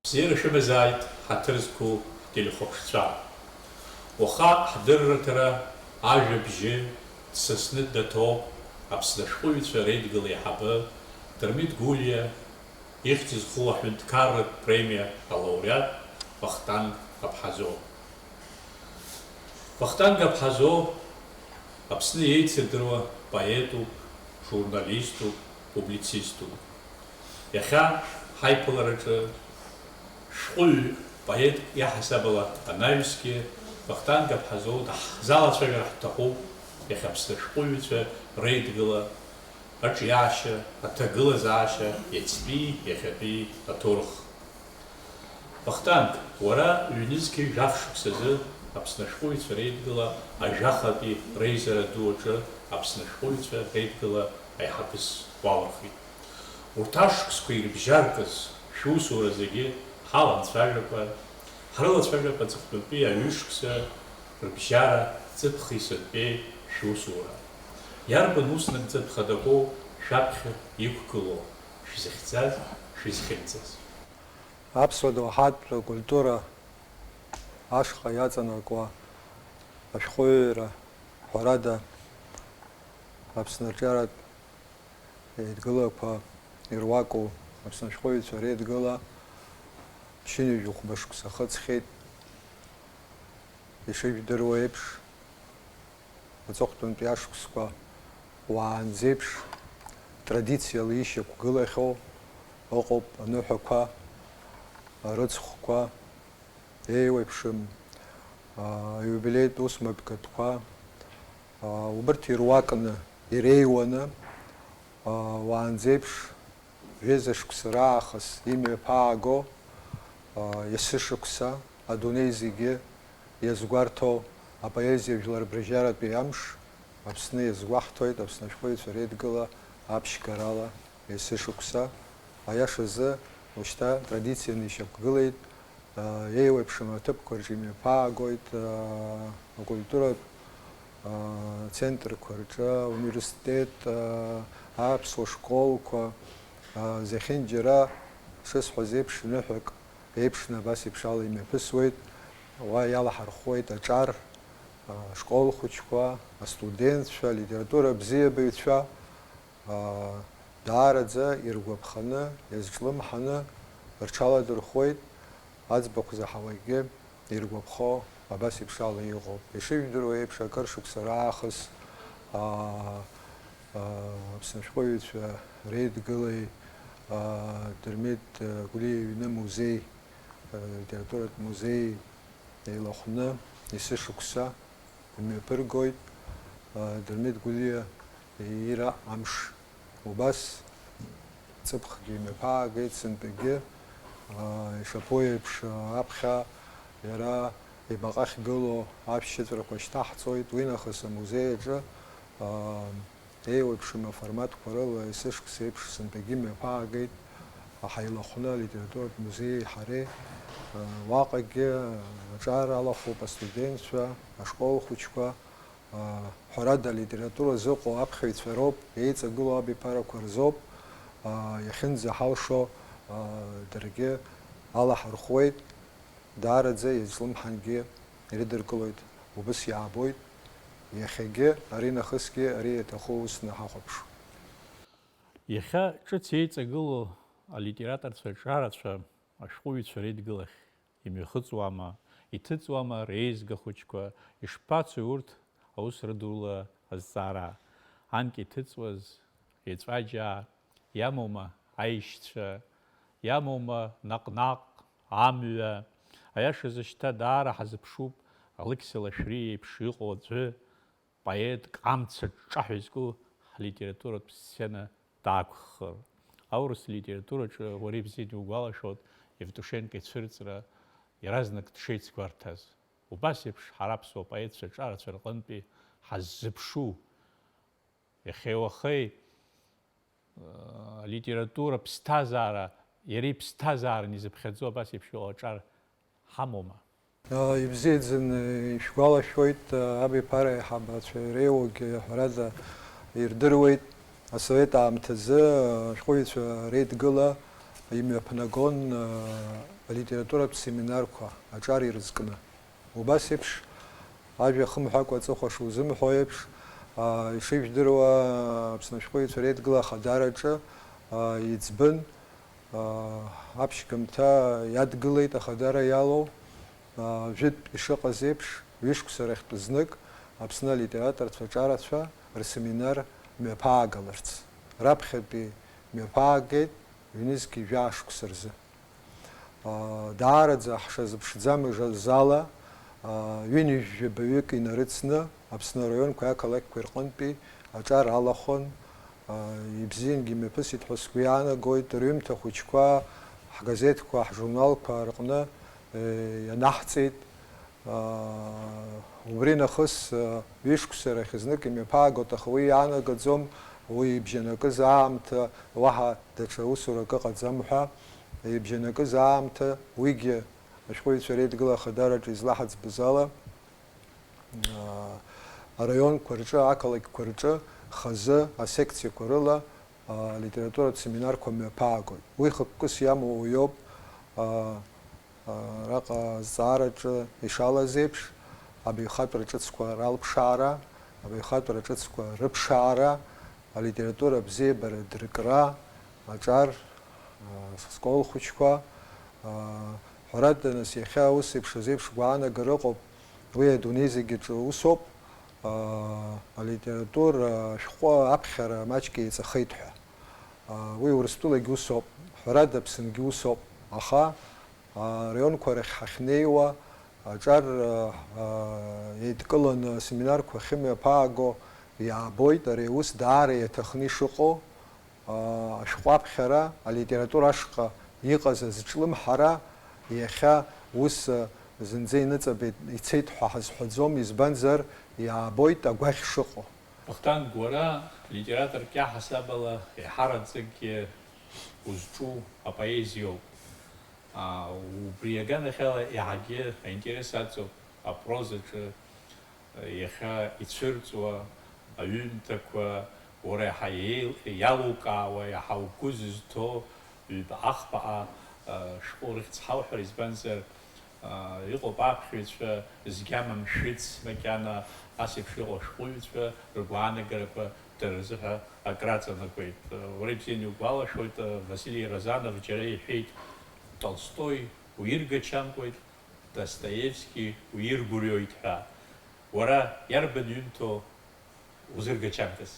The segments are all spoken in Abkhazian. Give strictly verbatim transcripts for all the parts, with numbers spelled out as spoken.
Бзиара шәымазааит, ҳаҭыр зқәу ҳтелехәаԥшцәа. Уаха ҳдырраҭара ажәабжьы дсасны даҭоуп Аԥсны ашәҟәыҩҩцәа реидгыла аиҳабы Дырмит Гәлиа ихьӡ зху аҳәынҭқарратә премиа алауреат Вахтанг Аԥҳазоу. Вахтанг Аԥҳазоу Аԥсны еицырдыруа поетуп, журналиступ, публициступ. Иахьа ҳаиԥылараҿы шәҟәыҩҩык, поетк иаҳасаб ала анаҩсгьы Вахтанг Аԥҳазоу даҳзалацәажәар ҳҭахуп иахьа Аԥсны ашәҟәыҩҩцәа реидгыла аҿиаашьа, аҭагылазаашьа, иацтәи, иахьатәи аҭоурых. Вахтанг, уара ҩнызқьи жәаф шықәсазы Аԥсны ашәҟәыҩҩцәа реидгыла ажәахатәи реизара ду аҿы Аԥсны ашәҟәыҩҩцәа реидгыла аиҳабыс уалырхит. Урҭ ашықәсқәа ирыбжьаркыз шәусура зегьы ҳаламцәажәакәа, ҳрылацәажәап аҵыхәтәантәи аҩышықәса рыбжьара ҵыԥхи сынтәеи шәусура. Иарбан ус нагӡатә хадақәоу шәаԥхьа иқәгылоу, шәзыхьӡаз, шәызхьымӡаз? Аԥсуа доуҳатә культура ашҟа иаҵанакуа ашәҟәыҩҩра, ҳәарада, Аԥсны арҿиаратә еидгылақәа ируаку Аԥсны ашәҟәыҩҩцәа реидгыла ԥшьынҩажәи хәба шықәса хыҵхьеит. Ишыжәдыруа еиԥш, аҵыхәтәантәи ашықәсқәа уаанӡеиԥш традициала ишьақәгылахьоу ыҟоуп аныҳәақәа, арыцхәқәа, еиуеиԥшым, аа, аиубилеитә усмҩаԥгатәқәа, аа, убырҭ ируакны, иреиуаны, аа, уаанӡеиԥш жәеиза шықәса раахыс имҩаԥааго, аа, есышықәса адунеи зегьы иазгәарҭо апоезиа жәларбжьаратәи амш Аԥсны иазгәаҳҭоит Аԥсны ашәҟәыҩҩцәа реидгыла аԥшьгарала есышықәса. Аиашазы, ушьҭа традицианы ишьақәгылеит, аа, еиуеиԥшым аҭыԥқәа рҿы имҩаԥаагоит, аа, акультуратә, аа, центрқәа рҿы, ауниверситет, аа, аԥсуа школқәа, аа, зехьынџьара, шысҳәаз еиԥш, ныҳәак еиԥшны абас еиԥш ала имҩаԥысуеит, уа иалаҳархәуеит аҿар, аа, ашкол хәыҷқәа, астудентцәа, алитература абзиабаҩцәа, аа, даараӡа иргәаԥханы, иазҿлымҳаны рҽаладырхәуеит, аӡбахә заҳауагьы иргәаԥхо абас еиԥш ала иҟоуп. Ишыжәдыруа еиԥш, акыр шықәса раахыс, аа, аа, Аԥсны ашәҟәыҩҩцәа реидгылеи, аа, Дырмит, аа, Гәлиа иҩны музеи, аа, литературатә музеи еилахәны есышықәса имҩаԥыргоит, аа, Дырмит Гәлиа иира амш. Убас ҵыԥхгьы имҩаԥаагеит, сынтәагьы, аа, ишаԥу еиԥш, аа, аԥхьа иара ибаҟа ахьгылоу ашәшьыҵәрақәа шьҭаҳҵоит, уи нахыс амузеи аҿы, аа, еиуеиԥшым аформатқәа рыла есышықәс еиԥш сынтәагьы имҩаԥаагеит, ҳаилахәны алитературатә музеии ҳареи, аа, уаҟагьы аҿар алахәуп астудентцәа, ашкол хәыҷқәа, аа, ҳәарада, алитература зыҟоу аԥхьаҩцәа роуп, еиҵагылоу абиԥарақәа рзоуп, аа, иахьынӡаҳалшо, аа, даргьы алаҳархәуеит, даараӡа иазҿлымҳангьы ирыдыркылоит, убыс иаабоит, иахьагьы, ари нахысгьы, ари иаҭаху усны ҳахәаԥшуеит. Иахьа ҿыц еиҵагылоу алитераторцәа, аҿарацәа, ашәҟәыҩҩцәа реидгылахь имҩахыҵуама, иҭыҵуама реизга хәыҷқәа, ишԥацои урҭ аус рыдула азҵаара? Анкьа иҭыҵуаз еҵәаџьаа, иамоума аишьцәа, иамоума наҟ-наҟ амҩа? Аиашазы шьҭа даара ҳазыԥшуп Алықьса Лашәриа иеиԥш иҟоу аӡәы, поетк, амца ҿҿаҳәа изку ҳлитературатә сцена даақәххыр. Аурыс литератураҿы уара ибзианы иугәалашәоит Евтушенко ицәырҵра иаразнак дшеицгәарҭаз. Убас еиԥш ҳара аԥсуа поетцәа ҿарацәа рҟынтәи ҳаззыԥшу, иахьеи уахеи, алитература ԥсҭазаара, иара иԥсҭазааран изыԥхьаӡо абас еиԥш иҟоу аҿар ҳамоума? Ибзиаӡаны ишәгәалашәоит, абиԥара аиҳабацәа иреиуоугьы, ҳәарада, ирдыруеит. Асовет аамҭазы ашәҟәыҩҩцәа реидгыла имҩаԥнагон алитературатә семинарқәа аҿар ирызкны. Убас еиԥш, ажәа хымҳәакәа аҵыхәа шузымҳәо еиԥш, аа, ишыжәдыруа, Аԥсны ашәҟәыҩҩцәа реидгыла ахадараҿы, аа, иӡбын, аа, аԥшьгамҭа иадгылеит ахадара иалоу, аа, жәытә ишыҟаз еиԥш, ҩышықәса рахьтә знык Аԥсны алитераторцәа ҿарацәа рсеминар мҩаԥаагаларц. Раԥхьатәи мҩаԥаагеит ҩнызқь жәаа шықәса рзы. Даараӡа ҳшазыԥшӡамыз ала, ҩынҩажәи жәабаҩык инарыцны, Аԥсны араионқәеи ақалақьқәеи рҟынтәи аҿар алахәын. Ибзиангьы имҩаԥысит ҳәа сгәы иаанагоит, рҩымҭа хәыҷқәа ҳгазеҭқәа, ҳжурналқәа рҟны ианаҳҵеит. Убри нахыс, ҩышықәса рахь знык имҩаԥаагоит, аха уи иаанагаӡом, уи ибжьанакыз аамҭа уаҳа даҽа усурак ыҟаӡам ҳәа, ибжьанакыз аамҭа уигьы ашәҟәыҩҩцәа реидгыла ахадараҿы излаҳаӡбыз ала, араионқәа рҿы, ақалақьқәа рҿы хазы асекциақәа рыла алитературатә семинарқәа мҩаԥаагоит. Уи хықәкыс иамоу уиоуп. Араҟа азҵаараҿы ишалаз еиԥш, абаҩхатәра ҿыцқәа ралԥшаара, абаҩхатәра ҿыцқәа рыԥшаара, алитература абзиабара дыркра, аҿар, а, скол хәыҷқәа, а, ҳәарада, нас, иахьа ус еиԥш азеиԥш гәаанагара ыҟоуп, уи адунеи зегьы аҿы усоуп, а, алитература ашәҟәы аԥхьара маҷк еиҵахеит ҳәа. А, уи Урыстәылагь усоуп, ҳәарада, Аԥсынгьы усоуп, аха, а, араионқәа рахь ҳахьнеиуа, аҿар, а, а, еидкыланы асеминарқәа ахьымҩаԥааго иаабоит, ари аус даара иаҭахны ишыҟоу, а, ашәҟәы аԥхьара, алитература ашҟа иҟаз азҿлымҳара иахьа ус, а, зынӡа иныҵабеит, ицеит ҳәа ҳазҳәаӡом, избанзар, иаабоит агәаӷь шыҟоу. Вахтанг, уара литераторк иаҳасаб ала еиҳараӡакгьы узҿу апоезиоуп. А, убри аганахьала еиҳагьы аинтерес аҵоуп апрозаҿы, иахьа ицәырҵуа аҩымҭақәа, уара иаҳа еил-, иалукаауа, иаҳа угәы зызҭо ҩба-ахԥаҟа, а, шәҟәы рыхьӡ ҳауҳәар, избанзар, а, иҟоуп аԥхьаҩцәа, зегь амам шәыц макьана, ас еиԥш иҟоу ашәҟәыҩҩцәа ргәаанагарақәа дара рзыҳәа акраҵанакуеит. Уара ибзианы иугәалашәоит, Васили Розанов џьара иҳәеит, Толстои уиргачамкуеит, Достоевски уиргәырҩоит ҳәа. Уара иарбан ҩымҭоу узыргачамкыз?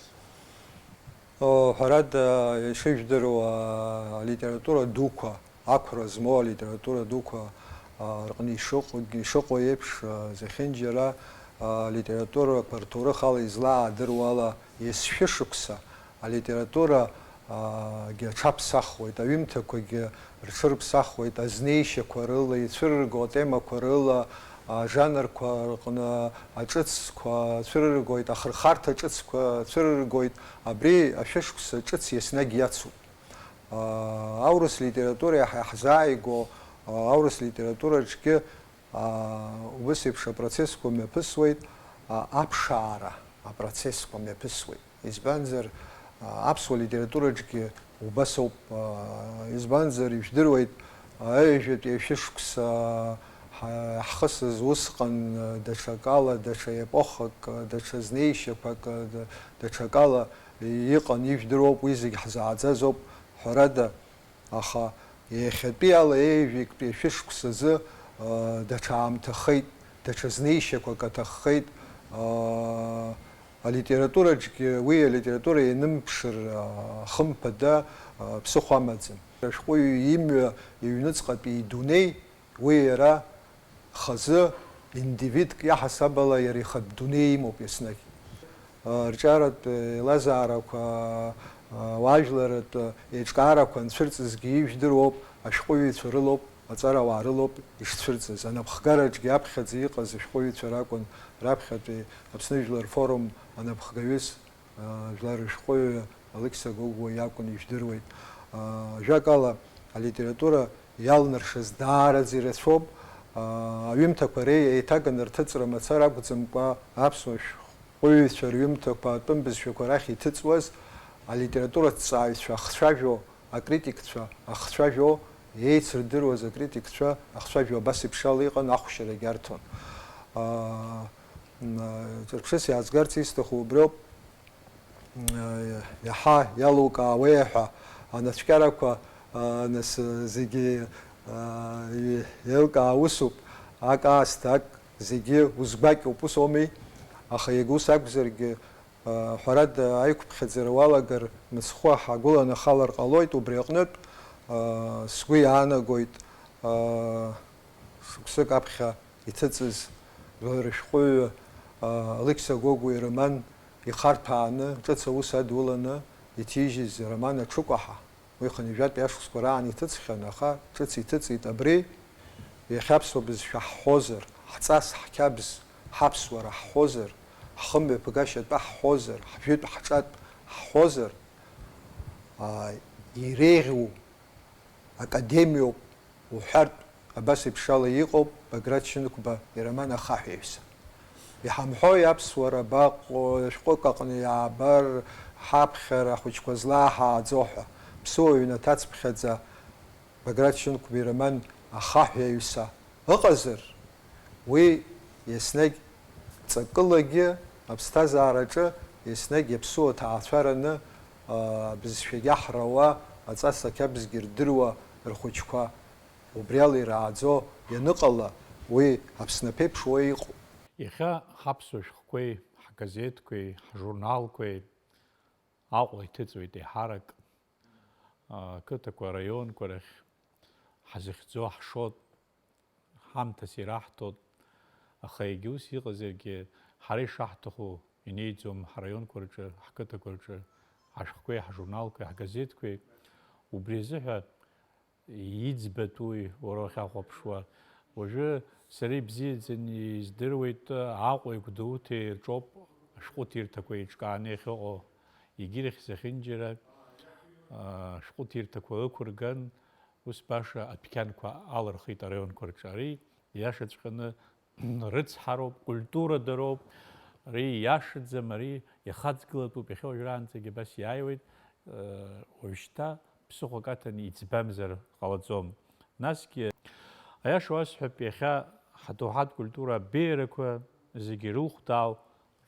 О, ҳәарада, ишыжәдыруа, алитература дуқәа, ақәра змоу алитература дуқәа, а, рҟны ишыҟоу, ишыҟоу еиԥш, а, зехьынџьара, а, алитературақәа рҭоурых ала излаадыруа ала, есшәышықәса алитература, а, гьы аҽаԥсахуеит, аҩымҭақәагьы рҽырԥсахуеит, азнеишьақәа рыла, ицәырырго атемақәа рыла, ажанрқәа рҟны аҿыцқәа цәырыргоит, ахырхарҭа ҿыцқәа цәырыргоит, абри ашәышықәса ҿыц иаснагь иацуп. Аурыс литература иаҳа иаҳзааигәоу, аурыс литератураҿгьы, убыс еиԥш апроцессқәа мҩаԥысуеит, аԥшаара апроцессқәа мҩаԥысуеит. Избанзар, аԥсуа литератураҿгьы убас ауп. Избанзар, ижәдыруеит, аҩажәатәи ашәышықәса ҳа-, ҳхысыз усҟан, даҽакала, даҽа епохак, даҽа знеишьақәак, да-, даҽакала иҟан, ижәдыруоуп, уи зегь ҳзааӡазоуп, ҳәарада, аха иахьатәи ала еиҩиктәи ашәышықәсазы, даҽа аамҭахеит, даҽа знеишьақәак аҭаххеит, алитератураҿгьы уи алитература ианымԥшыр, хымԥада, ԥсыхәа амаӡам. Ашәҟәыҩҩы имҩа иҩныҵҟатәи идунеи, уи иара хазы индивидк иаҳасаб ала иара ихатә дунеи имоуп еснагь. Рҿиаратә еилазаарақәа, ауаажәларратә еиҿкаарақәа анцәырҵызгьы ижәдыруоуп, ашәҟәыҩҩцәа рылоуп, аҵарауаа рылоуп ишцәырҵыз. Анапхгараҿгьы аԥхьаӡа иҟаз ашәҟәыҩҩцәа ракәын, раԥхьатәи Аԥсны жәлар форум анапхгаҩыс, жәлар рышәҟәыҩҩы Алықьса Гогәуа иакәын, ижәдыруеит. Ажәакала, алитература иалнаршаз даараӡа ирацәоуп. Аҩымҭақәа реи-, еиҭаганы рҭыҵра мацара акәӡамкәа, аԥсуа шәҟәыҩҩцәа рҩымҭақәа атәым бызшәақәа рахь иҭыҵуаз алитератураҭҵааҩцәа ахцәажәо, акритикцәа ахцәажәо, Еицырдыруаз акритикцәа ахцәажәо абас еиԥш ала иҟан, ахәшьарагь арҭон. Аа, м, ҿырԥшыс иаазгарц исҭаху убриоуп, м, иаҳа иалукаауеи ҳәа анацәкьарақәа, аа, нас, зегьы, аа, еилкаа усуп, ак аасҭа, ак зегьы узгәакьоуп, ус ауми? Аха иага ус акәзаргьы, Ҳәарада, аиқәԥхьаӡара уалагар, мыцхәы ҳагәыланахалар ҟалоит, убри аҟнытә, сгәы иаанагоит, шықәсык аԥхьа иҭыҵыз жәлар рышәҟәыҩҩы Алықьса Гогәуа ироман ихарҭәааны, ҿыц аус адуланы иҭижьыз ароман Аҽыкәаҳа. Уи хынҩажәатәи ашықәсқәа раан иҭыҵхьан, аха ҿыц иҭыҵит абри. Иахьа аԥсуа бызшәа ҳҳәозар, ҳҵас, ҳқьабз, ҳаԥсуара ҳҳәозар, ҳхымҩаԥгашьа атәы ҳҳәозар, ҳжәытә, ҳҿатә ҳҳәозар, аа, иреиӷьу академиоуп уҳәартә, абас еиԥш ала иҟоуп Баграт Шьынқәба ироман Ахаҳә иаҩса. Иҳамҳәои аԥсуара абаҟоу, шәҟәык аҟны иаабар, ҳаԥхьара ахәыҷқәа злааҳааӡо ҳәа, ԥсуа ҩнаҭацыԥхьаӡа Баграт Шьынқәба ироман Ахаҳә иаҩса ыҟазар, уи еснагь ҵакылагьы аԥсҭазаараҿы еснагь иаԥсуа ҭаацәараны, аа, абызшәагьы аҳрауа, аҵас ақьабзгьы рдыруа рхәыҷқәа убриала ирааӡо ианыҟала, уи Аԥсны аԥеиԥш уа иҟоуп. Иахьа ҳаԥсуа шәҟәқәеи, ҳгазеҭқәеи, ҳжурналқәеи, Аҟәа иҭыҵуеит еиҳарак, ақыҭақәа, араионқәа рахь ҳзыхьӡо ҳшоит, ҳамҭас ираҳҭоит, аха егьа ус иҟазаргьы, ҳара ишаҳҭаху инеиӡом ҳраионқәа рҿы, ҳқыҭақәа рҿы, ҳашәҟәқәеи, ҳжурналқәеи, ҳгазеҭқәеи. Убри азыҳәа иӡбатәуи уара уахьахәаԥшуа? Уажәы сара ибзиаӡаны издыруеит, Аҟәеи Гәдоуҭеи рҿоуп ашәҟәыҭирҭақәа еиҿкааны иахьыҟоу. Егьирахь зехьынџьара, аа, шәҟәыҭирҭақәа ықәырган, ус баша адәқьанқәа алырхит араионқәа рҿы. Ари, иашаҵәҟьаны, рыцҳароуп, культурадароуп, ари иашаӡам, ари ихаҵгылатәуп, иахьа уажәраанӡагьы абас иааиуеит, э, уажәшьҭа ԥсыхәак аҭаны иӡбамзар ҟалаӡом. Насгьы, аиаша уасҳәап, иахьа ҳдоуҳатә культура абеиарақәа зегьы ирылхәдаау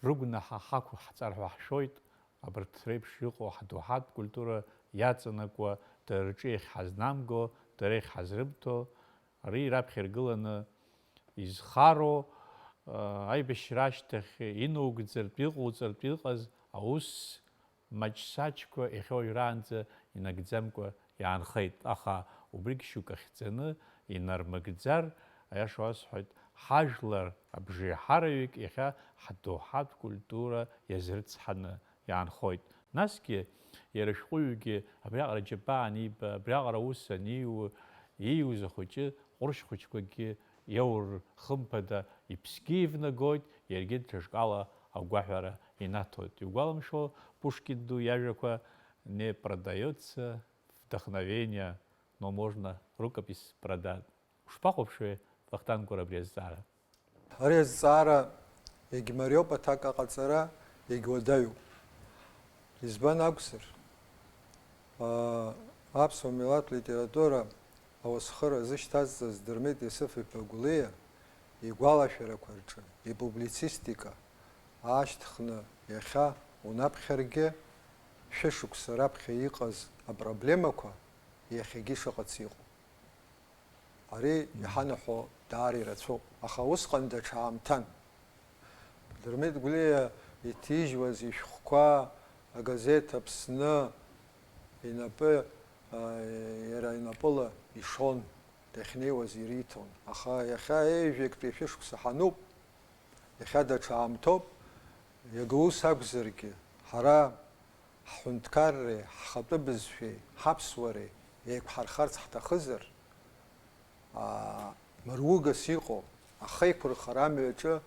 рыгәнаҳа ҳақәҳҵар ҳәа ҳшәоит, абарҭ реиԥш иҟоу ҳдоуҳатә культура иаҵанакуа, дара рҿы иахьҳазнамго, дара иахьҳазрымҭо, ари раԥхьа иргыланы изхароу, аибашьра ашьҭахь инаугӡартә, иҟауҵартә иҟаз аус маҷ-саҷқәа иахьа уажәраанӡа инагӡамкәа иаанхеит, аха убригь шьоук ахьӡаны инармыгӡар, аиаша уасҳәоит, ҳажәлар абжеиҳараҩык иахьа ҳдоуҳатә культура иазрыцҳаны иаанхоит. Насгьы, иара ашәҟәыҩҩгьы абриаҟара аџьабаа аниба, абриаҟара аус аниу, ииуз ахәыҷы ҟәрышь хәыҷқәагьы иаур хымԥада, иԥсгьы ивнагоит, иаргьы ҽа шкала агәаҳәара инаҭоит. Иугәаламшәо Пушкин ду иажәақәа: «Не продаётся вдохновение, но можно рукопись продать». Ушԥахәаԥшуеи, Вахтанг Гәыр, абри азҵаара? Ари азҵаара егьмариоуп аҭак аҟаҵара, егьуадаҩуп. Избан акәзар, аа, аԥсуа милаҭ литература ауасхыра зышьҭазҵаз Дырмит Иасыф-иԥа Гәлиа игәалашәарақәа рҿы ипублицистика аашьҭхны иахьа унаԥхьаргьы, шәышықәса раԥхьа иҟаз апроблемақәа иахьагьы шыҟац иҟоуп. Ари иҳанаҳәо даара ирацәоуп, аха усҟан даҽа аамҭан. Дырмит Гәлиа иҭижьуаз ишәҟәқәа агазеҭ Аԥсны инапы, а, иара инапыла ишон, дахьнеиуаз ириҭон. Аха иахьа ҩажәи актәи ашәышықәса ҳануп, иахьа даҽа аамҭоуп, иага ус акәзаргьы, ҳара ҳҳәынҭқарреи, ҳхатәы бызшәеи, ҳаԥсуареи еиқәҳархарц ҳҭахызар, аа, мыругас иҟоу, ахеиқәырхара амҩаҿы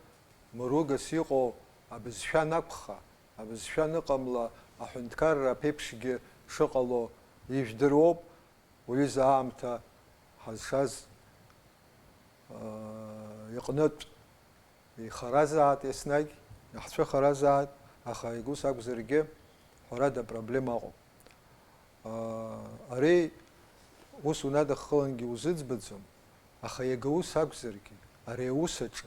мыругас иҟоу абызшәа анакәха, абызшәа аныҟамла, аҳәынҭқарра аԥеиԥшгьы шыҟало ижәдыруоуп, уҩыза аамҭа ҳазшаз, аа, иҟнытә. Ихаразаат еснагь, иаҳцәыхаразаат, аха егьыс акәзаргьы, ҳәарада, апроблема ыҟоуп. Ари Ус унадыххылангьы узыӡбаӡом, аха иага ус акәзаргьы, ари аус аҿы,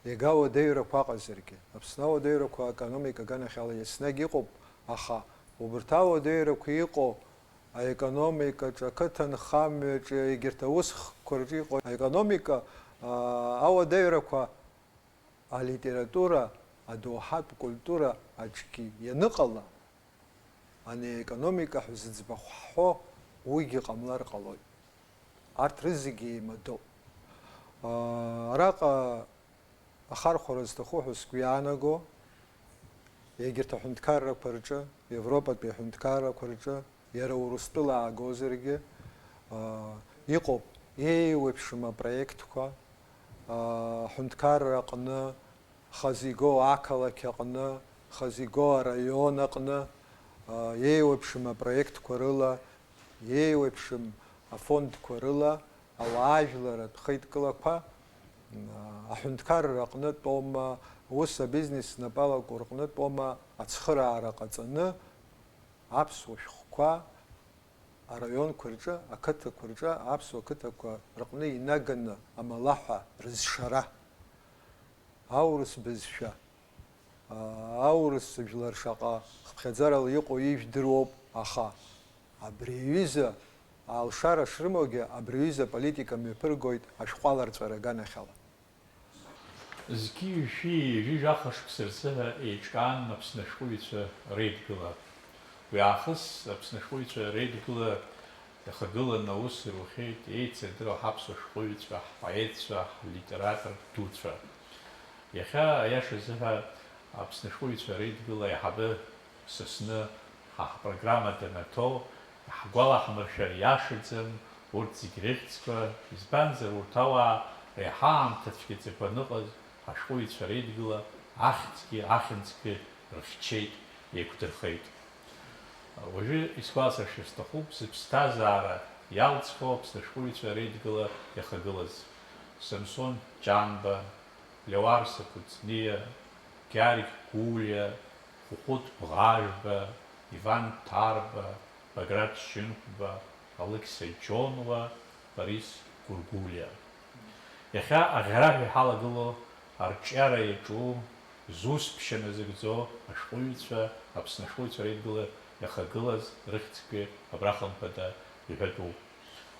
иага ауадаҩрақәа аҟазаргьы, Аԥсны ауадаҩрақәа аекономика аганахьала еснагь иҟоуп, аха убарҭ ауадаҩрақәа иҟоу аекономикаҿы, ақыҭанхамҩаҿы, егьырҭ аусхкқәа рҿы иҟоу аекономика, аа, ауадаҩрақәа алитература, адоуҳатә культура аҿгьы ианыҟала, ани аекономика ҳәа зыӡбахә ҳҳәо уигьы ҟамлар ҟалоит. Арҭ рызегьы еимадоуп. Араҟа ахархәара зҭаху ҳәа сгәы иаанаго, егьырҭ аҳәынҭқаррақәа рҿы, Европатәи аҳәынҭқаррақәа рҿы, иара Урыстәыла аагозаргьы, аа, иҟоуп еиуеиԥшым апроектқәа, аа, аҳәынҭқарра аҟны, хазы игоу ақалақь аҟны, хазы игоу араион аҟны, аа, еиуеиԥшым апроектқәа рыла, еиуеиԥшым афондқәа рыла ауаажәларратә хеидкылақәа, аа, аҳәынҭқарра аҟнытәоума, ус абизнес знапы алаку рҟнытәоума, ацхыраара ҟаҵаны, аԥсуа шәҟәқәа араионқәа рҿы, ақыҭақәа рҿы, аԥсуа қыҭақәа рҟны инаганы амалаҳәа рызшара, аурыс бызшәа, аа, аурыс жәлар шаҟа хыԥхьаӡарала иҟоу ижәдыруоуп, аха абри аҩыза алшара шрымоугьы, абри аҩыза аполитика мҩаԥыргоит ашәҟәы аларҵәара аганахьала. Зқьи-жәшәи ҩажәи жәаха шықәса рзыҳәа еиҿкаан Аԥсны ашәҟәыҩҩцәа Реидгыла. Уи аахыс Аԥсны ашәҟәыҩҩцәа Реидгыла иахагыланы аус рухьеит еицырдыруа ҳаԥсуа шәҟәыҩҩцәа, ҳпоетцәа, ҳлитератор дуцәа. Иахьа, аиаша азыҳәа, Аԥсны ашәҟәыҩҩцәа Реидгыла аиҳабы Сасны ҳа ҳпрограмма данаҭо, иаҳгәалаҳмыршәар иашаӡам урҭ зегь рыхьӡқәа, избанзар, урҭ ауаа реиҳа аамҭа цәгьаӡақәа аныҟаз ашәҟәыҩҩцәа Реидгыла ахьӡгьы ахьымӡӷгьы рыхьчеит, еиқәдырхеит. Уажәы исгәаласыршәар сҭахуп зыԥсҭазаара иалҵхьоу Аԥсны ашәҟәыҩҩцәа Реидгыла иахагылаз Самсон Ҷанба, Леуарса Кәыҵниа, Гьаргь Гәлиа, Хәыхәыт Бӷажәба, Иван Ҭарба, Баграт Шьынқәба, Алықьса Џьонуа, Борис Гәыргәлиа. Иахьа аӷьараҳәа иҳалагылоу арҿиара иаҿу, зус ԥшьа назыгӡо ашәҟәыҩҩцәа, Аԥсны ашәҟәыҩҩцәа Реидгыла иахагылаз рыхьӡқәеи абра хымԥада иҳәатәуп.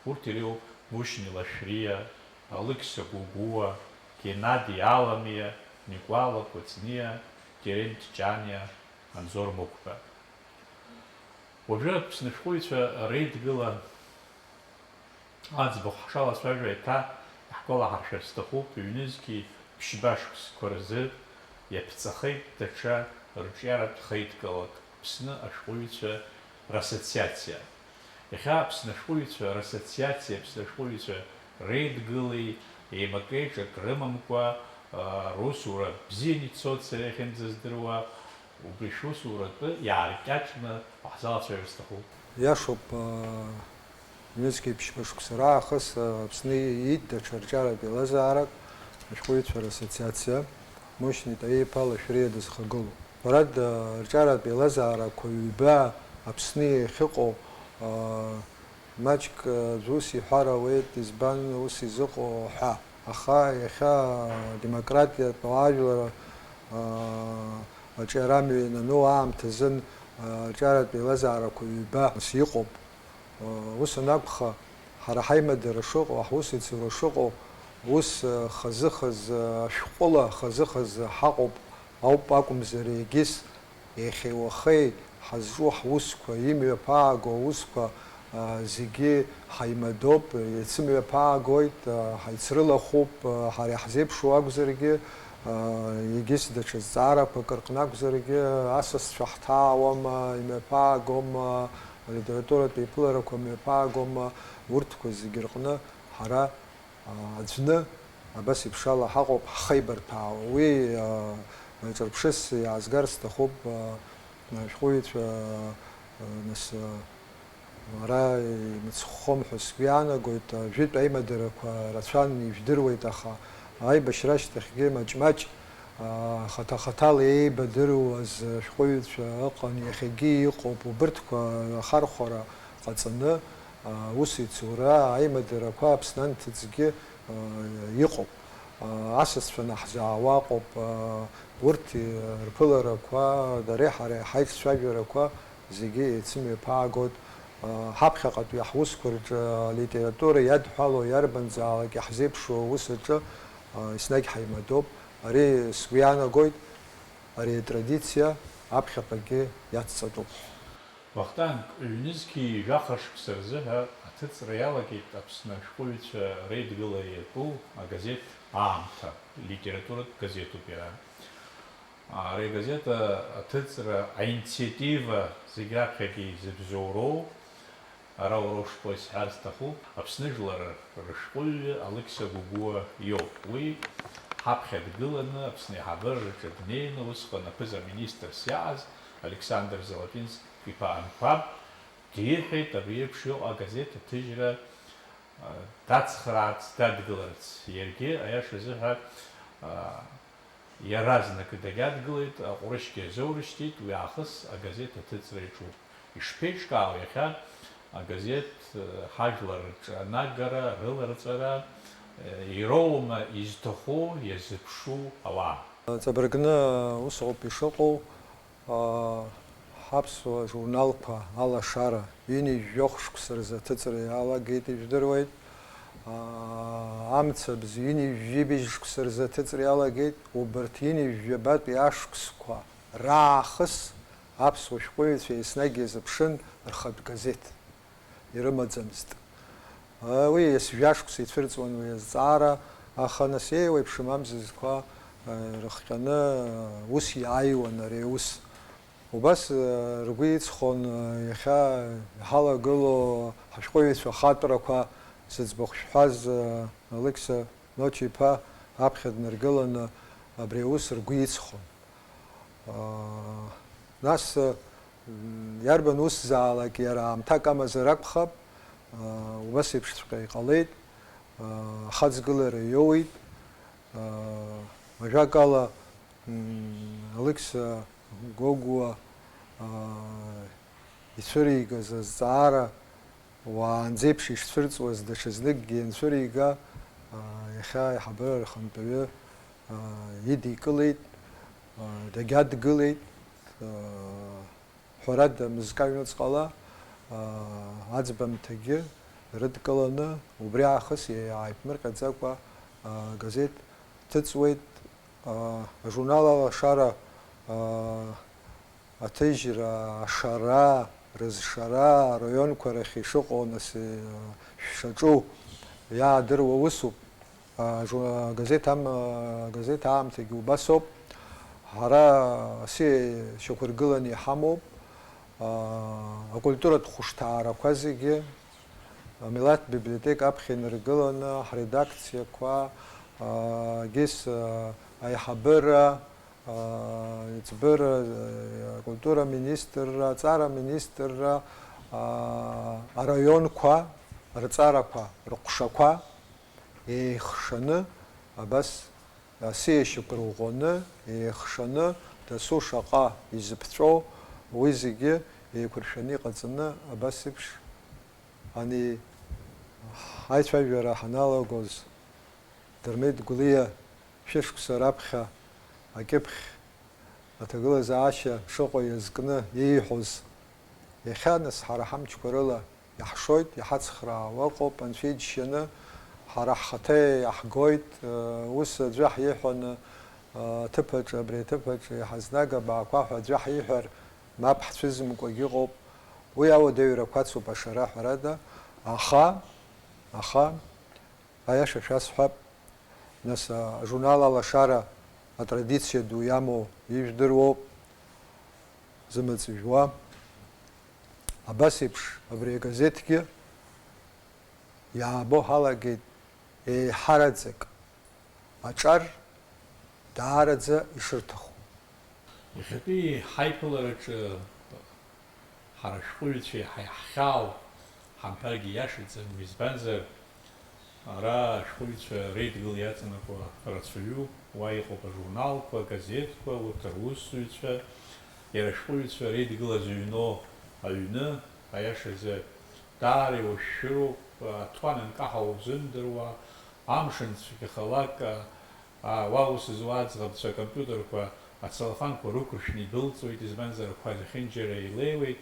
Урҭ иреиуоуп Мушьни Лашәриа, Алықьса Гәыгәуа, Геннади Аламиа, Никәала Кәыҵниа, Терент Ҷаниа, Анзор Мықәба. Уажәы Аԥсны ашәҟәыҩҩцәа Реидгыла аӡбахә ҳшалацәажәо еиҭа иаҳгәалаҳаршәар сҭахуп, ҩнызқьи ԥшьба шықәсқәа рзы иаԥҵахеит даҽа рҿиаратә хеидкылак, Аԥсны ашәҟәыҩҩцәа рассоциациа. Иахьа Аԥсны ашәҟәыҩҩцәа рассоциациеи Аԥсны ашәҟәыҩҩцәа Реидгылеи еимакы-еиҿак рымамкәа, аа, русура бзианы ицоит сара иахьынӡаздыруа, убри шәусуратәы иааркьаҿны уаҳзалацәажәар сҭахуп. Иашоуп, аа, ҩнызқьи ԥшьба шықәса раахыс, аа, Аԥсны иит даҽа рҿиаратә еилазаарак, ашәҟәыҩҩцәа рассоциациа, Мушьни Таиа-иԥа Лашәриа дызхагылоу. Ҳәарада, рҿиаратә еилазаарақәа ҩба Аԥсны иахьыҟоу, аа, маҷк, аа, аӡә ус иҳәар ауеит, избан ус изыҟоу ҳәа. Аха иахьа адемократиатә ауаажәлар, аа, аҿиарамҩа ианану аамҭазын, аа, рҿиаратә еилазаарақәа ҩба ус иҟоуп. Ус анакәха, ҳара ҳаимадара шыҟоу, ҳусеицура шыҟоу, ус, хазы-хазы ашәҟәыла, хазы-хазы ҳаҟоуп, ауп акәымзар, егьыс иахьеи уахеи ҳазҿу ҳусқәа, имҩаԥааго аусқәа, а, зегьы ҳаимадоуп, еицымҩаԥаагоит, а, ҳаицрылахәуп, а, ҳара иаҳзеиԥшу акәзаргьы, а, егьыс даҽа зҵаарақәак рҟны акәзаргьы, асасцәа ҳҭаауама, имҩаԥаагома, алитературатә еиԥыларақәа мҩаԥаагома, урҭқәа зегьы рҟны ҳара, а, аӡәны абас еиԥшала ҳаҟоуп ҳхеибарҭәаауа. Уи, а, ҿырԥшыс иаазгар сҭахуп, а, ашәҟәыҩҩцәа, а, нас, а, ара имыцхәхом ҳәа сгәы иаанагоит. Ажәытә аимадарақәа рацәан, ижәдыруеит, аха аибашьра ашьҭахьгьы маҷ-маҷ, а, хаҭа-хаҭала еибадыруаз ашәҟәыҩҩцәа ыҟан, иахьагьы иҟоуп. Убырҭқәа ахархәара ҟаҵаны, Аусеицура, аимадарақәа Аԥсны анҭыҵгьы, а, иҟоуп. А, асасцәа наҳзаауа ыҟоуп. А, урҭ, и-, рԥыларақәа, дареи ҳареи ҳаиццәажәарақәа зегьы еицымҩаԥаагоит. А, ҳаԥхьаҟатәи ҳусқәа рҿы алитература иадҳәало иарбанзаалак иаҳзеиԥшу аус аҿы, а, еснагь ҳаимадоуп. Ари сгәы иаанагоит, ари атрадициа аԥхьаҟагьы иацҵатәуп. Вахтанг, ҩнызқьи жәаха шықәса рзыҳәа аҭыҵра иалагеит Аԥсны ашәҟәыҩҩцәа реидгыла иатәу агазеҭ Аамҭа, литературатә газеҭуп иара. Ари агазеҭ аҭыҵра аинициатива зегь раԥхьагьы изыбзоуроу, ара уара ушԥои сҳәар сҭахуп, Аԥсны жәлар рышәҟәыҩҩы Алықьса Гогәуа иоуп. Уи ҳаԥхьа дгыланы Аԥсны аиҳабыраҿы днеины, усҟан аԥыза-министрс иааз Александр Золотинск иԥа Анқәаб диҳәеит, абри еиԥш иҟоу агазеҭ аҭыжьра, а, дацхраарц, дадгыларц. Иаргьы, аиаша азыҳәа, а, иаразнак дагьадгылеит, аҟәрышьгьы азоурышьҭит, уи аахыс агазеҭ аҭыҵра иаҿуп. Ишԥеиҿкаау иахьа агазеҭ, э, ҳажәлар рҿы анагара, рыларҵара, э, ироума изҭаху, иазыԥшу ауаа? Ҵабыргны ус ауп ишыҟоу, аа, ҳаԥсуа журналқәа алашара ҩынҩажәи жәохә шықәса рзы аҭыҵра иалагеит, ижәдыруеит. Аа, амцабз ҩынҩажәи жәибжь шықәса рзы аҭыҵра иалагеит, убарҭ ҩынҩажәи жәабатәи ашықәсқәа раахыс аԥсуа шәҟәыҩҩцәа еснагь иазыԥшын рхатә газеҭ. Ирымаӡамызт. Уи есжәа шықәса ицәырҵуан уи азҵаара, аха нас еиуеиԥшым амзызқәа, э, рыхҟьаны, э, ус иааиуан ари аус. Убас, э, ргәы иҵхон, э, иахьа иҳалагылоу ҳашәҟәыҩҩцәа ахатәрақәа зыӡбахә шәҳәаз, э, Алықьса Ночи-иԥа аԥхьа днаргыланы абри аус ргәы иҵхон. Нас, м, иарбан усзаалак иара аамҭак амазар акәхап, а, убас еиԥшҵәҟьа иҟалеит, а, ахаҵгылара иоуеит, а, ажәакала, м, Алықьса Гогәуа, а, ицәыригаз азҵаара уаанӡеиԥш ишцәырҵуаз даҽазныкгьы ианцәырига, а, иахьа аиҳабыра рхантәаҩы, а, идикылеит, а, дагьадгылеит, а, ҳәарада, мызкы аҩныҵҟала, а, аӡбамҭагьы рыдкыланы, убри аахыс иааиԥмырҟьаӡакәа, а, газеҭ ҭыҵуеит, а, ажурнал Алашара, а, аҭыжьра, ашара, рызшара, араионқәа рахь ишыҟоу, нас, э, шәшаҿу иаадыруа усуп. А, жу-, агазеҭ ам-, агазеҭ аамҭагьы убасоуп. Ҳара асиа шьақәыргыланы иҳамоуп. А, акультуратә хәышҭаарақәа зегьы, амилаҭ библиотека аԥхьа инаргыланы, ҳредакциақәа, а, гьыс, а, аиҳабыра, аа, иӡбыра, акультура министрра, аҵара министрра, аа, араионқәа рҵарақәа, рҟәшақәа еихшаны, абас асиа шьақәырӷәӷәаны, еихшаны, дасу шаҟа изыԥҵәоу, уи зегьы еиқәыршәаны иҟаҵаны, абас еиԥш ани ҳаицәажәара ҳаналагоз, Дырмит Гәлиа шәышықәса раԥхьа акьыԥхь аҭагылазаашьа шыҟоу иазкны ииҳәоз, иахьа нас ҳара ҳамчқәа рыла иаҳшоит, иҳацхраауа ыҟоуп, Анцәа иџьшьаны ҳара ҳхаҭа иаҳгоит, ус аӡәы ҳиҳәаны, аҭыԥ аҿы, абри аҭыԥ аҿы иҳазнага абаақәа ҳәа аӡәы ҳиҳәар, мап ҳцәызымкуагь ыҟоуп. Уи ауадаҩрақәа ацуп ашара ҳәарада, аха, аха, Аиаша шәасҳәап, нас, ажурнал Алашара атрадициа ду иамоу ижәдыруоуп, зымаҵ жәуа. Абас еиԥш, абри агазеҭгьы иаабо ҳалагеит еиҳараӡак аҿар даараӡа ишырҭаху. Иахьатәи ҳаиԥылараҿы ҳара ашәҟәыҩҩцәа иаҳа иаҳхьаау ҳамҳәаргьы иашаӡам, избанзар, ара ашәҟәыҩҩцәа реидгыла иаҵанакуа рацәаҩуп, уа иҟоуп ажурналқәа, агазеҭқәа, урҭ русзуҩцәа, иара ашәҟәыҩҩцәа реидгыла зыҩноу аҩны, аиашазы, даара иушәшәыроуп, аҭуан анкаҳауа узымдыруа, амш анцәгьахалак, а, уа ус зуа аӡӷабцәа акомпиутерқәа, ацеллофанқәа рықәыршәны идәылҵуеит, избанзар, ақәа зехьынџьара еилеиуеит.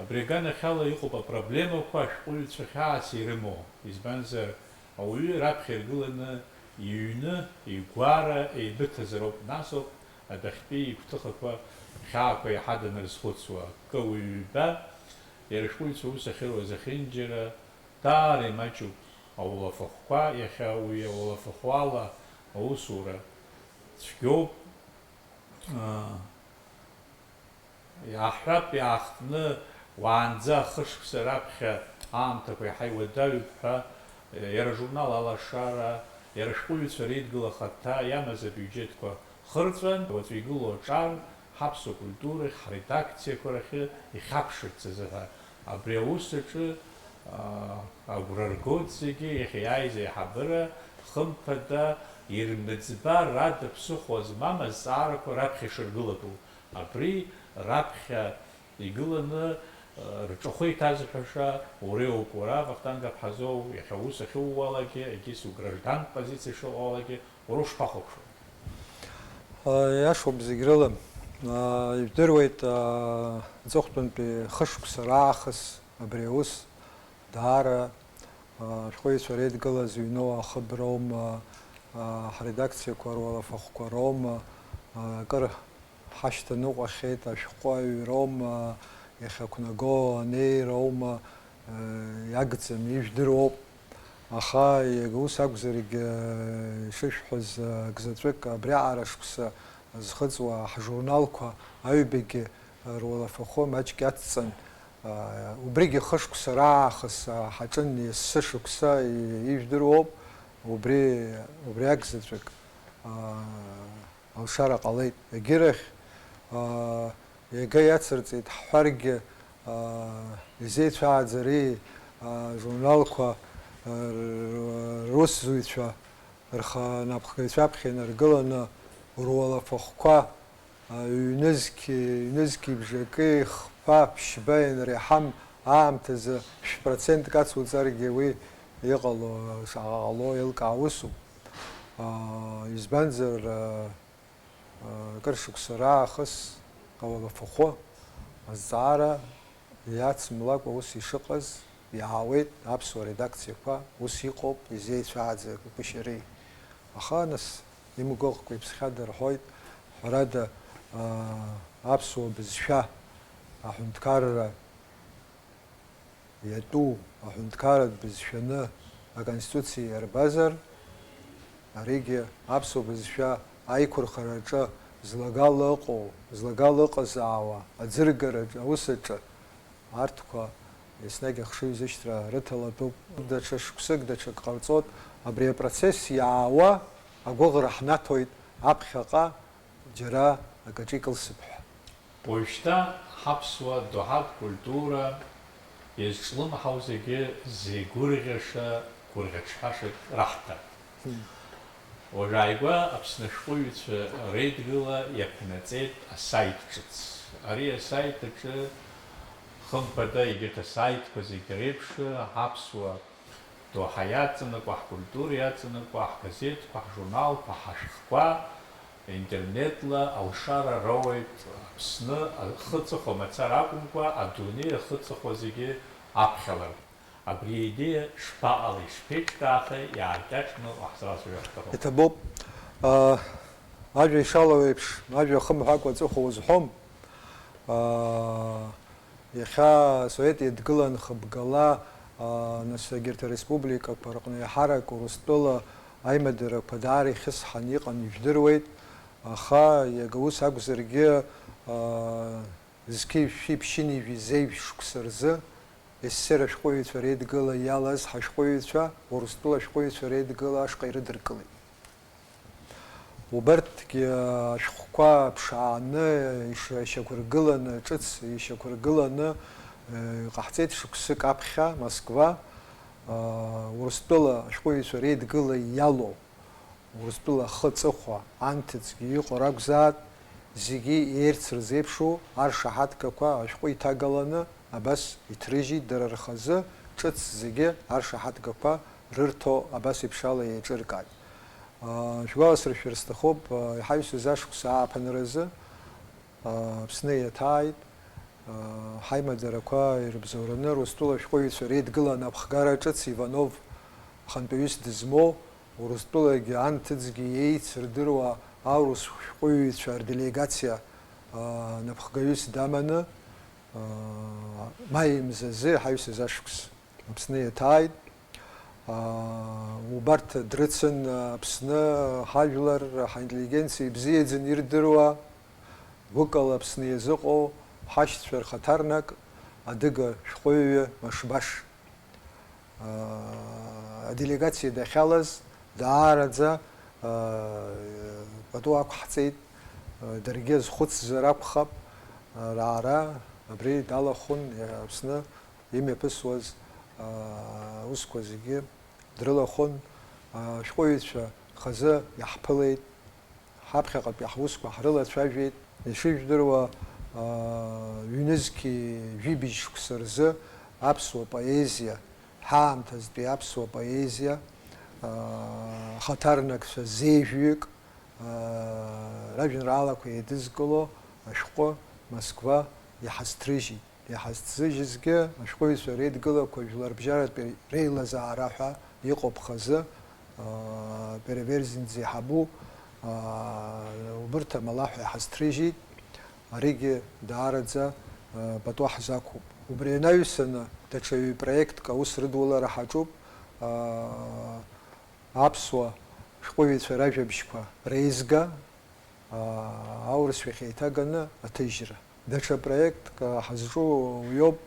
Абри аганахьала иҟоуп апроблемақәа ашәҟәыҩҩцәа хьаас ирымоу, избанзар, ауаҩы раԥхьа иргыланы иҩны, игәара, еибыҭазароуп, насоуп адәахьтәи игәҭыхақәа, хьаақәа иаҳа данрызхәыцуа, акы уаҩ ҩба, иара ашәҟәыҩҩцәа аус ахьыруа зехьынџьара даара имаҷуп, ауалафахәқәа, иахьа уи ауалафахәала аусура цәгьоуп, аа, Иаҳҳәап, иаахтны уаанӡа хышықәса раԥхьа аамҭақәа иаҳа иуадаҩуп ҳәа, иара ажурнал Алашара, иара ашәҟәыҩҩцәа реидгыла ахаҭа иамаз абиуџьетқәа хырҵәан, уаҵәы игылоу аҿар ҳаԥсуа культурахь, ҳредакциақәа рахьы ихьаԥшырц азыҳәа. Абри аус аҿы, аа, агәра ргоит зегьы, иахьа иааиз аиҳабыра, хымԥада, ирмыӡба, рада ԥсыхәа змам азҵаарақәа раԥхьа ишыргылатәу. Абри раԥхьа игыланы, э, рҿахәы иҭазҳәаша уреиуоуп уара, Вахтанг Аԥҳазоу, иахьа аус ахьууалакгьы, егьыс угражданк позициа шыҟоуалакгьы, уара ушԥахәаԥшуеи? Э, иашоуп зегь рыла. Э, ижәдыруеит, э, аҵыхәтәантәи хышықәса раахыс абри аус даара, э, ашәҟәыҩҩцәа реидгыла зыҩноу ахыброума, э, ҳредакциақәа руалафахәқәа роума, э, акыр ҳашьҭаныҟәахьеит, ашәҟәы аҩроума, иахьақәнаго анеираоума, э, иагӡам, ижәдыруоуп. Аха иага ус акәзаргьы, э, ишышәҳәаз, э, акзаҵәык абриаҟара шықәса зхыҵуа ҳжурналқәа аҩбагьы, э, руалафахәы маҷк иацҵан, э, убригьы хышықәса раахыс, э, ҳаҿын есышықәса, и-, ижәдыруоуп, убри, убри акзаҵәык, э, алшара ҟалеит. Егьирахь, аа, иага иацырҵеит ҳҳәаргьы, аа, изеицәааӡари, аа, журналқәа, р-, русзуҩцәа рхы напхгаҩцәаԥхьа инаргыланы руалафахәқәа, аа, ҩнызқьи, ҩнызқьи бжаки хԥа ԥшьба ианреиҳам аамҭазы шә-процентк ацуҵаргьы уи иҟало, шаҟа ҟало еилкаау усуп. Аа, избанзар, аа, акыр шықәса раахыс ауалафахәы азҵаара иацымлакәа ус ишыҟаз иаауеит аԥсуа редакциақәа, ус иҟоуп, изеицәааӡа акәашареи. Аха, нас, имгәаҟкәа иԥсхьада рҳәоит, ҳәарада, аа, аԥсуа бызшәа аҳәынҭқарра иатәу аҳәынҭқарратә бызшәаны аконституциа иарбазар, аригьы аԥсуа бызшәа аиқәырхараҿы злагала ыҟоу, злагала ыҟазаауа аӡыргараҿы, аус аҿы арҭқәа еснагь ахшыҩзышьҭра рыҭалатәуп. Даҽа шықәсык даҽак ҟарҵоит, абри апроцесс иаауа агәыӷра ҳнаҭоит аԥхьаҟа џьара акаҿы икылсып ҳәа. Уажәшьҭа ҳаԥсуа доуҳатә культура иазҿлымҳау зегьы зеигәырӷьаша гәырӷьаҿҳәашак раҳҭар. Уажәааигәа Аԥсны ашәҟәыҩҩцәа реидгыла иаԥнаҵеит асаит ҿыц. Ари асаит аҿы, хымԥада, егьырҭ асаитқәа зегьы реиԥш, ҳаԥсуа доуҳа иаҵанакуа, ҳкультура иаҵанакуа, ҳгазеҭқәа, ҳжурналқәа, ҳашәҟәқәа интернетла алшара роуеит Аԥсны ахы ҵыхәа мацара акәымкәа, адунеи ахы ҵыхәа зегьы аԥхьалартә. Абри аидеиа шԥаҟалеи, шԥеиҿкаахеи, иааркьаҿны уаҳзалацәажәар ҳҭахуп. Иҭабуп. Аа, ажәа ишалоу еиԥш, ажәа хымҳәакәа аҵыхәа узҳәом. Аа, Иахьа Асовет Еидгыла анхыбгала, аа, нас егьырҭ ареспубликақәа рҟны еиҳарак Урыстәыла аимадарақәа даара ихьысҳан иҟан ижәдыруеит, аха иага ус акәзаргьы, аа, зқьи жәшәи ԥшьынҩажәи зеижә шықәса рзы СССР ашәҟәыҩҩцәа реидгыла иалаз ҳашәҟәыҩҩцәа Урыстәыла ашәҟәыҩҩцәа реидгыла ашҟа ирыдыркылеит. Убарҭгьы ашәҟәқәа ԥшааны, ишьақәыргыланы, ҿыц ишьақәыргыланы, э, иҟаҳҵеит шықәсык аԥхьа Москва, э, Урыстәыла ашәҟәыҩҩцәа реидгыла иалоу, Урыстәыла ахы аҵыхәа анҭыҵгьы иҟоу ракәзаат, зегьы еирц рзеиԥшу аршаҳаҭгақәа ашәҟәы иҭагаланы, абас иҭрыжьит дара рхазы, ҿыц зегьы аршаҳаҭгақәа рырҭо абас еиԥш ала еиҿыркааит. Шәгәаласыршәар сҭахуп, иҳаҩсыз ашықәс ааԥынразы Аԥсны иаҭааит, ҳаимадарақәа ирыбзоураны Урыстәыла ашәҟәыҩҩцәа реидгыла анапхгара ҿыц Иванов хантәаҩыс дызмоу, Урыстәылагьы анҭыҵгьы еицырдыруа аурыс шәҟәыҩҩцәа рделегациа напхгаҩыс даманы, маи мзазы иҳаҩсыз ашықәс Аԥсны иаҭааит. Убарҭ дрыцын Аԥсны ҳажәлар, ҳаинтеллигенциа ибзиаӡаны ирдыруа, гәыкала Аԥсны иазыҟоу ҳашьцәа рхаҭарнак, адыга шәҟәыҩҩы Машбаш. Аделегациа дахьалаз даараӡа пату ақәҳҵеит, даргьы азхәыцзар акәхап, раара абри далахәын Аԥсны имҩаԥысуаз аусқәа зегьы дрылахәын, ашәҟәыҩҩцәа хазы иаҳԥылеит, ҳаԥхьаҟатәи ҳусқәа ҳрылацәажәеит. Ишыжәдыруа, ҩнызқьи жәибжь шықәса рзы аԥсуа поезиа, ҳаамҭазтәи аԥсуа поезиа, хаҭарнакцәа зеижәҩык, ражәеинраалақәа еидызкыло ашәҟәы Москва иҳазҭрыжьит. Иҳазҭзыжьызгьы ашәҟәыҩҩцәа реидгылақәа жәларбжьаратәи реилазаара ҳәа иҟоуп хазы, Переверзин дзеиҳабу, убырҭ амалаҳәа иҳазҭрыжьит, аригьы даараӡа пату ҳзақәуп. Убри анаҩсаны, даҽа ҩ-проектк аус рыдулара ҳаҿуп, аԥсуа шәҟәыҩҩцәа ражәабжьқәа реизга, аурысшәахь еиҭаганы аҭыжьра. Даҽа проектк ҳазҿу уиоуп,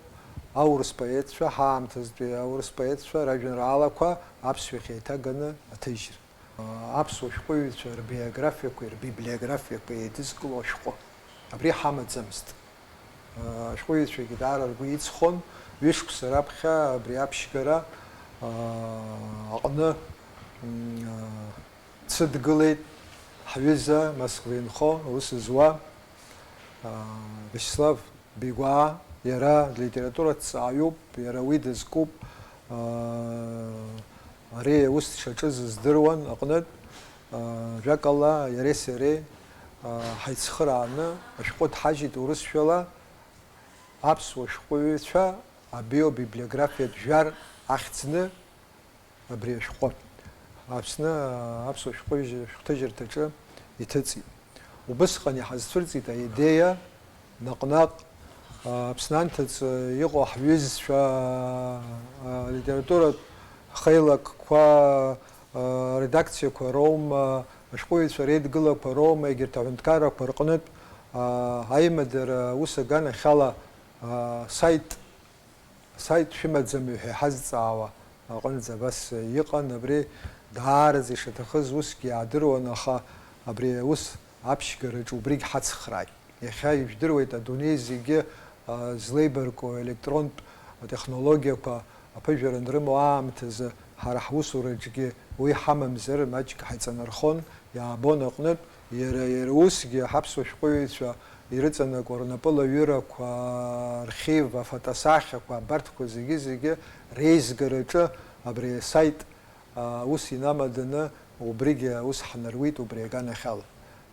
аурыс поетцәа, ҳаамҭазтәи аурыс поетцәа ражәеинраалақәа аԥсшәахь еиҭаганы аҭыжьра. Аԥсуа шәҟәыҩҩцәа рбиографиақәеи рбиблиографиақәеи еидызкыло ашәҟәы. Абри ҳамаӡамызт. Ашәҟәыҩҩцәагьы даара ргәы иҵхон, ҩышықәса раԥхьа абри аԥшьгара аҟны дсыдгылеит ҳҩыза Москва инхо аус зуа Виачеслав Бигәаа, иара литератураҭҵааҩуп, иара уи дызкуп, ари аус дшаҿыз здыруан аҟнытә, жәакала, иареи сареи ҳаицхырааны ашәҟәы дҳажьит урысшәала, аԥсуа шәҟәыҩҩцәа абиобиблиографиатә жәар ахьӡны абри ашәҟәы Аԥсны аԥсуа шәҟәыжь-, шәҟәҭыжьырҭаҿы иҭыҵит. Убысҟан иҳазцәырҵит аидеиа, наҟ-наҟ, Аԥсны анҭыҵ иҟоу ҳҩызцәа, алитературатә хеилакқәа, аредакциақәа роума, ашәҟәыҩҩцәа реидгылақәа роума, егьырҭ аҳәынҭқаррақәа рҟнытә, аимадара ус аганахьала, асаит, асаит шәымаӡами ҳәа иҳазҵаауа аҟынӡа абас иҟан. Абри даараӡа ишаҭахыз усгьы иаадыруан, аха абри аус аԥшьгараҿы убригь ҳацхрааит. Иахьа ижәдыруеит, адунеи зегьы, а, злеибарку електронтә атехнологиақәа аԥыжәара анрымоу аамҭазы, ҳара ҳусураҿгьы уи ҳамамзар маҷк ҳаиҵанархон, иаабон аҟнытә, иара, иара усгьы ҳаԥсуа шәҟәыҩҩцәа ирыҵанакуа рнапылаҩырақәа, архив, афотосахьақәа, абарҭқәа зегьы-зегьы реизгараҿы абри асаит, а, аус инамаданы убригьы аус ҳнаруит убри аганахьала.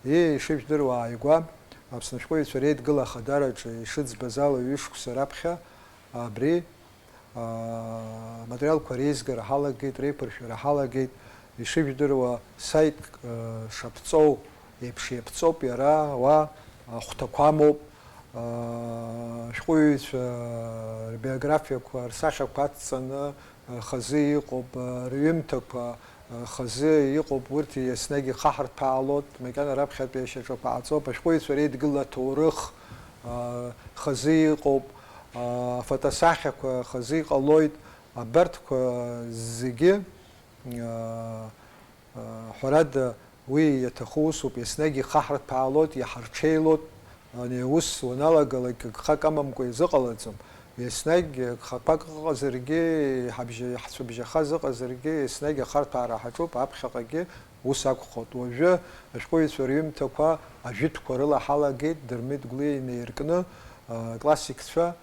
Ии, ишыжәдыруа ааигәа, Аԥсны ашәҟәыҩҩцәа реидгыла ахадараҿы ишыӡбаз ала ҩышықәса раԥхьа абри, а, аматериалқәа реизгара ҳалагеит, реиқәыршәара ҳалагеит. Ишыжәдыруа, саитк, а, шаԥҵоу еиԥш иаԥҵоуп иара, уа ахәҭақәа амоуп, а, ашәҟәыҩҩцәа рбиографиақәа, рсахьақәа адҵаны, хазы иҟоуп, рҩымҭақәа хазы иҟоуп, урҭ еснагь ихаҳарҭәаалоит, макьана раԥхьатәи ашьаҿақәа ҟаҵоуп, ашәҟәыҩҩцәа реидгыла аҭоурых хазы иҟоуп, афотосахьақәа хазы иҟалоит, абарҭқәа зегьы, ҳәарада, уи иаҭаху усуп, еснагь ихаҳарҭәаалоит, иҳарҽеилоит, ани аус уаналагалак, гхак амамкәа изыҟалаӡом. Еснагь гхақәак ыҟазаргьы, иҳабжьа-, иаҳцәыбжьахаз ыҟазаргьы, еснагь ахарҭәаара ҳаҿуп, аԥхьаҟагьы ус акәхоит. Уажәы ашәҟәыҩҩцәа рҩымҭақәа ажәытәқәа рыла ҳалагеит, Дырмит Гәлиа инаиркны, а, классикцәа,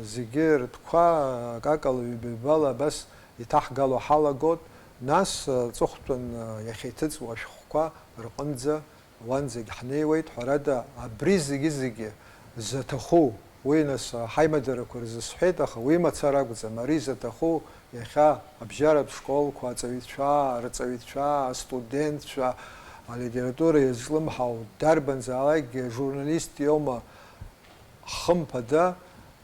Зегьы ртәқәа акакала ҩба-ҩбала абас иҭаҳгало ҳалагоит, нас аҵыхәтәан иахьа иҭыҵуа ашәҟәқәа рҟынӡа уанӡагь ҳнеиуеит, ҳәарада, абри зегьы-зегьы заҭаху, уи нас ҳаимадарақәа рзы сҳәеит, аха уи мацара акәӡам, ари заҭаху иахьа абжьаратә школқәа, аҵаҩцәа, арҵаҩцәа, астудентцәа, алитература иазҿлымҳау дарбанзаалакгьы журналист иоума, хымԥада,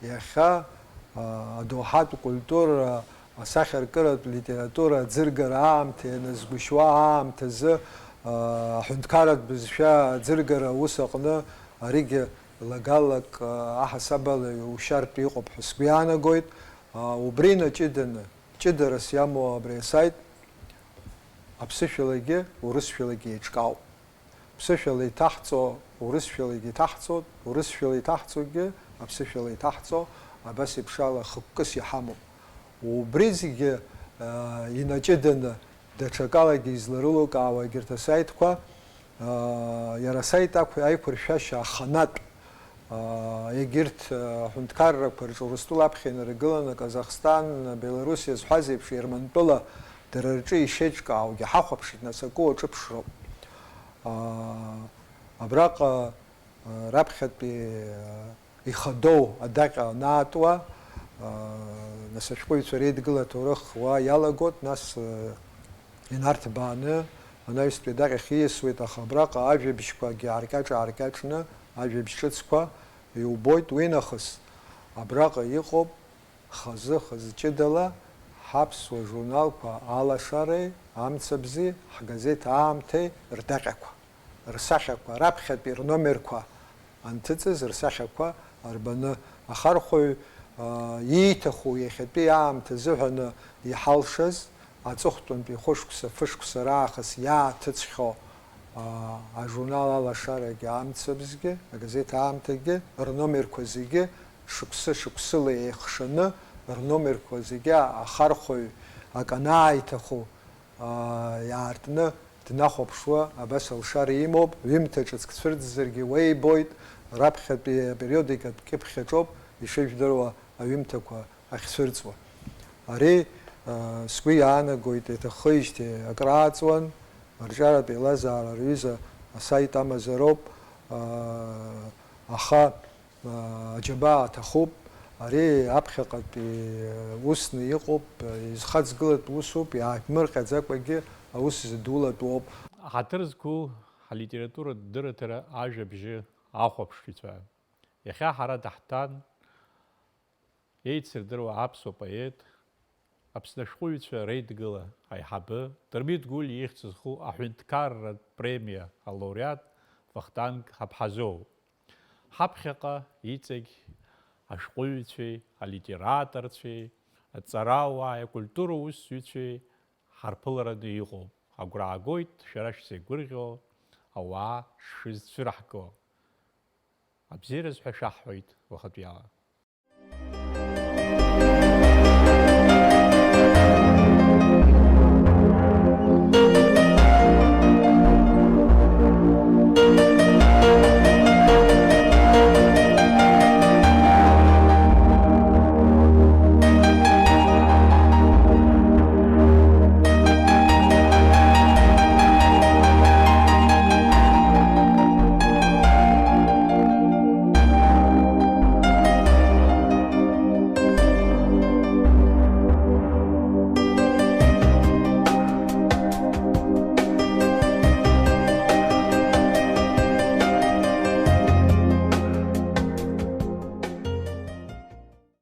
иахьа, а, адоуҳатә культура, асахьаркыратә литература аӡыргара аамҭа ианазгәышьуа аамҭазы, а, аҳәынҭқарратә бызшәа аӡыргара аус аҟны аригьы лагалак, а, аҳасабала иушьартә иҟоуп ҳәа сгәы иаанагоит. А, убри инаҷыданы, ҷыдарас иамоу абри асаит аԥсышәалагьы урысшәалагьы еиҿкаауп. Ԥсышәала иҭаҳҵо урысшәалагьы иҭаҳҵоит, урысшәала иҭаҳҵогьы аԥсышәала иҭаҳҵо, абас еиԥш ала хықәкыс иҳамоуп. Убри зегьы, аа, инаҷыданы, даҽакалагьы изларылукаауа егьырҭ асаитқәа, аа, иара асаит ақә-, аиқәыршәашьа аханатә, аа, егьырҭ, аа, аҳәынҭқаррақәа рҿы Урыстәыла аԥхьа инаргыланы Казахстан, Белоруссиа зҳәаз еиԥш, Ермантәыла дара рҿы ишеиҿкааугьы ҳахәаԥшит, нас акы уаҿыԥшроуп. Аа, абраҟа, аа, раԥхьатәи, аа, ихадоу адаҟьа анаатуа, аа, нас ашәҟәыҩҩцәа реидгыла аҭоурых уа иалагоит, нас, аа, инарҭбааны анаҩстәи адаҟьахь ииасуеит, аха абраҟа ажәабжьқәагьы ааркьаҿ-ааркьаҿны ажәабжь ҿыцқәа иубоит, уинахыс абраҟа иҟоуп хазы-хазы ҷыдала ҳаԥсуа журналқәа Алашареи Амцабзи, ҳгазеҭ Аамҭеи рдаҟьақәа, рсахьақәа, раԥхьатәи рномерқәа анҭыҵыз рсахьақәа арбаны, ахархәаҩ, аа, ииҭаху иахьатәи аамҭа азыҳәаны иҳалшаз, аҵыхәтәантәи хәышықәса, фышықәса раахыс иааҭыҵхьоу, аа, ажурнал Алашарагьы Амцабзгьы, агазеҭ Аамҭагьы рномерқәа зегьы шықәсы-шықәсыла еихшаны, рномерқәа зегьы ахархәаҩ акы анааиҭаху, аа, иаартны днахәаԥшуа абас алшара имоуп, ҩымҭа ҿыцк цәырҵзаргьы уеибоит, раԥхьатәи апериодикатә кьыԥхь аҿоуп ишыжәдыруа аҩымҭақәа ахьцәырҵуа. Ари, аа, сгәы иаанагоит, иаҭаххеижьҭеи акрааҵуан, арҿиаратә еилазаара рҩыза асаит амазароуп, аа, аха, аа, аџьабаа аҭахуп, ари аԥхьаҟатәи усны иҟоуп, изхаҵгылатә усуп, иааиԥмырҟьаӡакәагьы аус зыдулатәуоуп. Ҳаҭыр зқәу ҳалитературатә дырраҭара ажәабжьы ахәаԥшыҩцәа. Иахьа ҳара даҳҭан еицырдыруа аԥсуа поет, Аԥсны ашәҟәыҩҩцәа реидгыла аиҳабы, Дырмит Гәлиа ихьӡ зху аҳәынҭқарратә премиа алауреат Вахтанг Ҳаԥҳазоу. Ҳаԥхьаҟа иҵегь ашәҟәыҩҩцәеи, алитераторцәеи, аҵарауааи, акультура усзуҩцәеи ҳарԥылараны иҟоуп. Агәра аагоит шәара шәзеигәырӷьо, ауаа шшәызцәыраҳго. Абзиараз ҳәа шәаҳҳәоит уахатәиала.